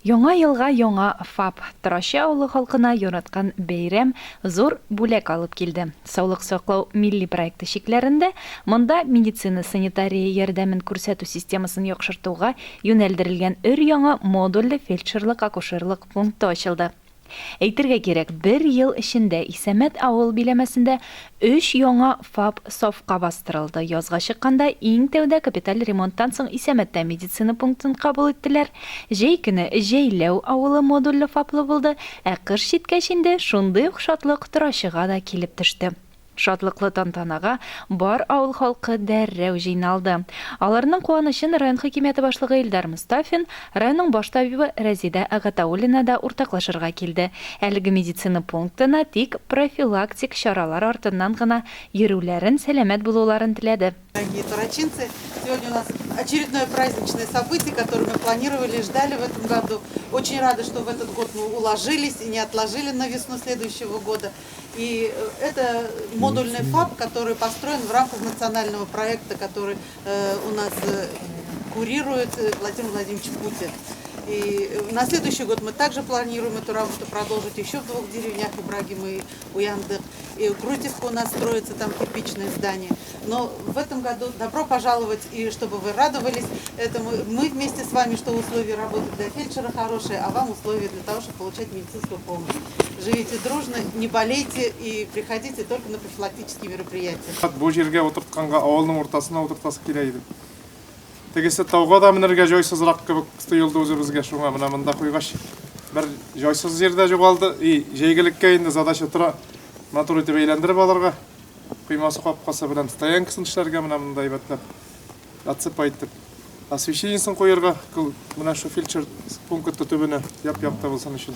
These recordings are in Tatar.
Яңа елга яңа ФАП, Торачы авылы халкына яраткан бәйрәм зур бүләк алып килде. Саулык саклау милли проекты чикләрендә монда медицина-санитария ярдәмен күрсәтү системасын яхшыртуга юнәлдерелгән өр-яңа модульле фельдшерлык-акушерлык пункты ачылды. Әйтергә кирәк, бер ел эчендә Исәмәт авыл биләмәсендә өч яңа ФАП сафка бастырылды. Язга чыкканда иң тәүдә капиталь ремонттан соң Исәмәттә медицина пунктын кабул иттеләр. Җәй көне Җәйләү авылы модульле ФАПлы булды, ә кыш җиткәч инде шундый ук шатлык Торачыга да килеп төште. Шатлыклы тантанага бар авыл халкы дәррәү җыйналды. Аларның куанычын район хакимияте башлыгы Илдар Мостафин, районның баш табибы Рәзидә Гатауллина да уртаклашырга килде. Әлеге медицина пунктына тик профилактик чаралар артыннан гына йөрүләрен, сәламәт булуларын теләде. Дорогие торочинцы, сегодня у нас очередное праздничное событие, которое мы планировали и ждали в этом году. Очень рада, что в этот год мы уложились и не отложили на весну следующего года. И э, это модульный ФАП, который построен в рамках национального проекта, который э, у нас э, курирует Владимир Владимирович Путин. И на следующий год мы также планируем эту работу продолжить еще в двух деревнях, Ибрагим и Уяндык. И Крутевка у нас строится, там кирпичное здание. Но в этом году добро пожаловать, и чтобы вы радовались этому. Мы вместе с вами, что условия работы для фельдшера хорошие, а вам условия для того, чтобы получать медицинскую помощь. Живите дружно, не болейте и приходите только на профилактические мероприятия. Бу җиргә утыртканга авылның уртасына утыртасы килә иде. Тегесе тауга да менергә җайсызрак кебек тоелды үзебезгә, шуңа менә монда куйгач, бер җайсыз җир дә югалды. И җәйгелеккә инде задача тора, матур итеп әйләндереп алырга. Коймасы, капкасы белән стоянкасын эшләргә менә монда әйбәтләп, отсыпа итеп. Освещениесен куерга, менә шу фельдшер пункты төбенә яп-якты булсын өчен.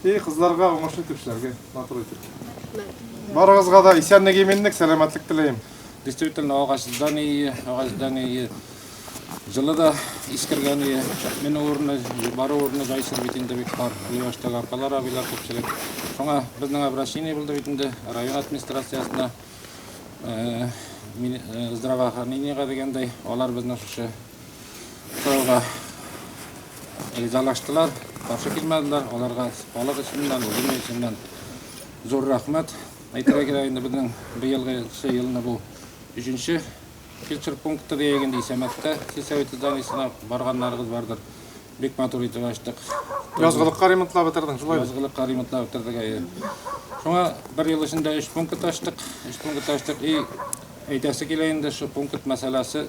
И кызларга уңышлы итеп эшләргә, матур итеп. Барыгызга да исәнлек, иминлек, сәламәтлек теләйм. Действительно, агач здание, агач здание җылы да искергән ие. Менү урыны, бару урыны җайсыз бит инде бик тар. Олы яшьтәге апалар, абыйлар күпчелек. Шуңа безнең обращение булды бит инде район администрациясенә, э, э, здравоохранениега дигәндәй, алар безне шушы сорауга ризалаштылар, каршы килмәделәр. Аларга халык исеменнән, үземнең исемнән зур рәхмәт. Әйтергә кирәк инде безнең быелгы елны бу өченче фельдшер пункты диек инде Исәмәттә сельсовет зданиесенә барганнарыгыз бардыр. Бик матур итеп ачтык. Язгылыкка ремонтлап бетердең, шулай бит? Язгылыкка ремонтлап бетердек, әйе. Шуңа бер ел эчендә өч пункт ачтык. Өч пункт ачтык. И әйтәсе килә инде, шу пункт мәсьәләсе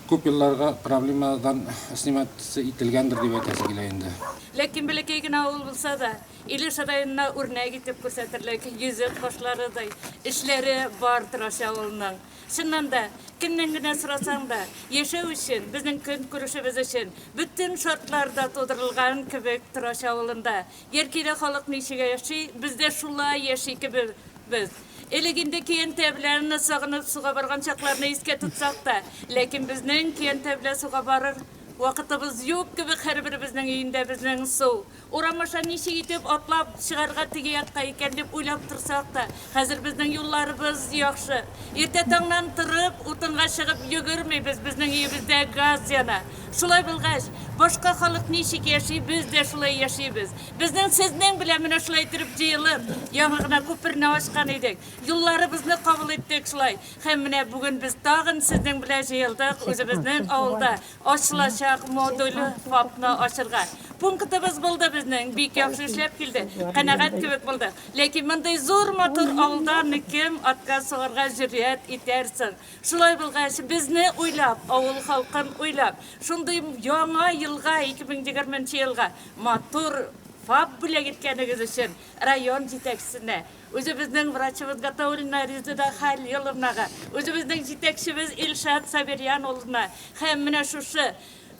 күп елларга проблемадан сниматься ителгәндер дип әйтәсе килә инде. Ләкин бәләкәй генә авыл булса да, Илеш районына үрнәк итеп күрсәтерлек йөзек кашларыдай эшләре бар Торачы авылының. Чыннан да, кемнән генә сорасаң да, яшәү өчен, безнең көнкүрешебез өчен бөтен шартлар да тудырылган кебек Торачы авылында. Яркәйдә халык ничек яши, без дә шулай яши кебек без. Элек инде көянтә белән сагынып суга барган чакларны искә тотсак та, ләкин безнең көянтә белән суга барыр вакытыбыз юк кебек, һәрберебезнең өендә безнең су. Урам аша ничек итеп атлап чыгарга теге якка икән дип уйлап торсак та, хәзер безнең юлларыбыз яхшы. Иртә таңнан торып, утынга чыгып йөгермибез, безнең өебездә газ яна. Шулай булгач, башка халык ничек яши, без дә шулай яшибез. Безнең сезнең белән менә шулай иттереп җыелып, яңа гына күперне ачкан идек. Юлларыбызны кабул иттек шулай. Һәм менә бүген без тагын сезнең белән җыелдык үзебезнең авылда. Ачылачак модуль ФАПны ачырга. Пунктыбыз булды безнең, бик яхшы эшләп килде, канәгать кебек булдык. Ләкин мондый зур матур авылдан кем атка сугарга җөрьәт итәр соң? Шулай булгач, безне уйлап, авыл халкын уйлап, шундый яңа елга, 2020 нче елга матур ФАП бүләк иткәнегез өчен район җитәкчесенә, Үзебезнең врачыбыз Гатауллина Резеда Хәлиловнага, үзебезнең җитәкчебез Илшат Сабирьян улына һәм менә шушы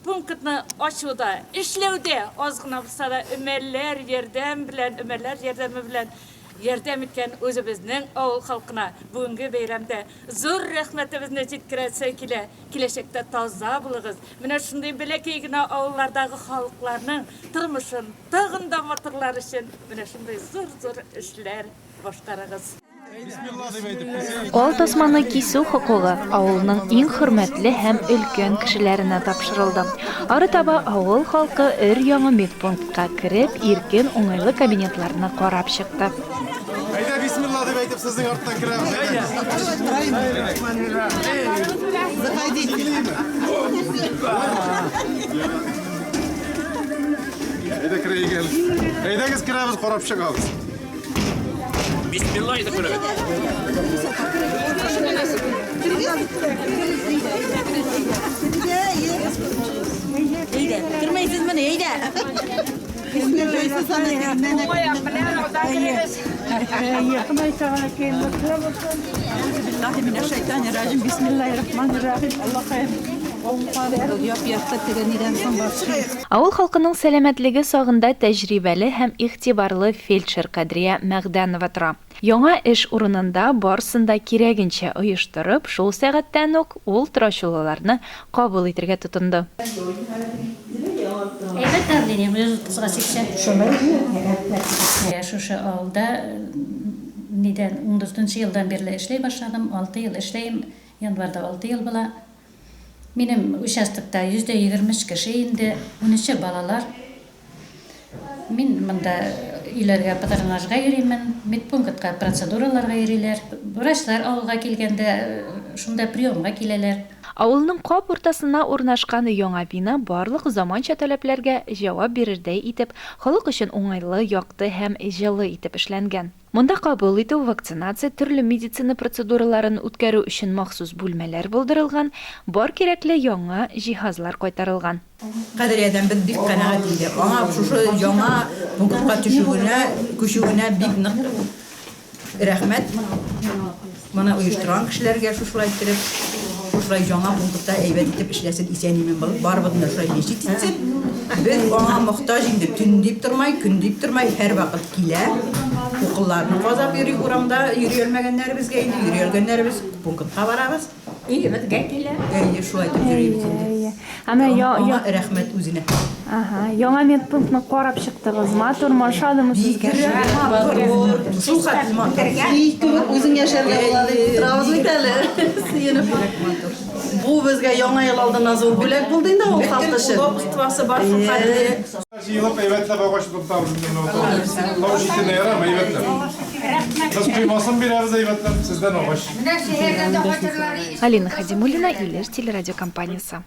пунктны ачуда, эшләүдә аз гына булса да өмәләр ярдәм белән, өмәләр ярдәме белән ярдәм иткән үзебезнең авыл халкына бүгенге бәйрәмдә зур рәхмәтебезне җиткерәсе килә. Киләчәктә таза булыгыз. Менә шундый бәләкәй генә авыллардагы халыкларның тормышын Тагын да матурлар өчен менә шундый зур-зур эшләр башкарыгыз. Ал тасманы кисү хокугы авылның иң хөрмәтле һәм өлкән кешеләренә тапшырылды. Арытаба авыл халкы өр-яңа медпунктка кереп, иркен, уңайлы кабинетларны карап чыкты. Әйдә, бисмилла дип әйтеп, сезнең арттан керәбез. Әйдә. Заходите. Әйдә керәйек әле. Әйдәгез керәбез, карап чыгабыз. Бисмилла әйтеп керәбез. Әйдә, кермәйсезмени, әйдә. Авыл халкының сәламәтлеге сагында тәҗрибәле һәм игътибарлы фельдшер Кадрия Мәгъдәнова тора. Яңа эш урынында барысын да кирәгенчә оештырып, шул сәгатьтән үк ул торачулыларны кабул итергә тотынды. Әйбәт давлением, 130-га 80. Шулай. Шушы авылда нидән 14 елдан бирле эшли башладым, 6 ел эшләйм, январьда 6 ел була. Минем участокта 123 кеше инде, 13 балалар. Мин монда өйләргә патронажга йөримен, медпунктка процедураларга йөриләр. Врачлар авылга килгәндә шунда приемга киләләр. Авылның кап уртасына урнашкан яңа бина барлык заманча таләпләргә җавап бирердәй итеп, халык өчен уңайлы, якты һәм җылы итеп эшләнгән. Монда кабул итү, вакцинация, төрле медицина процедураларын үткәрү өчен махсус бүлмәләр булдырылган, бар кирәкле яңа җиһазлар кайтарылган. Кадриядән без бик канәгать инде. Аңа шушы яңа пунктка төшүенә, күчүенә бик нык рәхмәт. Моны оештырган кешеләргә шушылай иттереп, шушылай яңа пунктта әйбәт итеп эшләсен, исән-имин булып, барыбызны да шулай лечить итсен. Без аңа мохтаҗ инде, төн дип тормай, көн дип тормай, һәрвакыт килә. Уколларны казап йөри урамда, йөри алмәгәннәребезгә инде, йөри алганнарыбыз пунктка барабыз. Өебезгә килә. Әйе, шулай итеп йөрибез инде. Ә менә Аңа рәхмәт үзенә. Ага, яңа медпунктны карап чыктыгыз. Матурмы, ошадымы сезгә? Матур, шул хәтле матур. Өй кебек үзең яшәргә була дип утырабыз бит әле. Сөенеп. Бу безгә Яңа ел алдыннан зур бүләк булды инде авыл халкы Бөтен өчен. удобствосы бар шул хәтле. Җыелып әйбәтләп агач утыртабыз инде менә тау. Тау читенә ярамы әйбәтләп. Без коймасын бирәбез әйбәтләп, сездән агач. Алина Хадимуллина, Илеш телерадиокомпаниясе.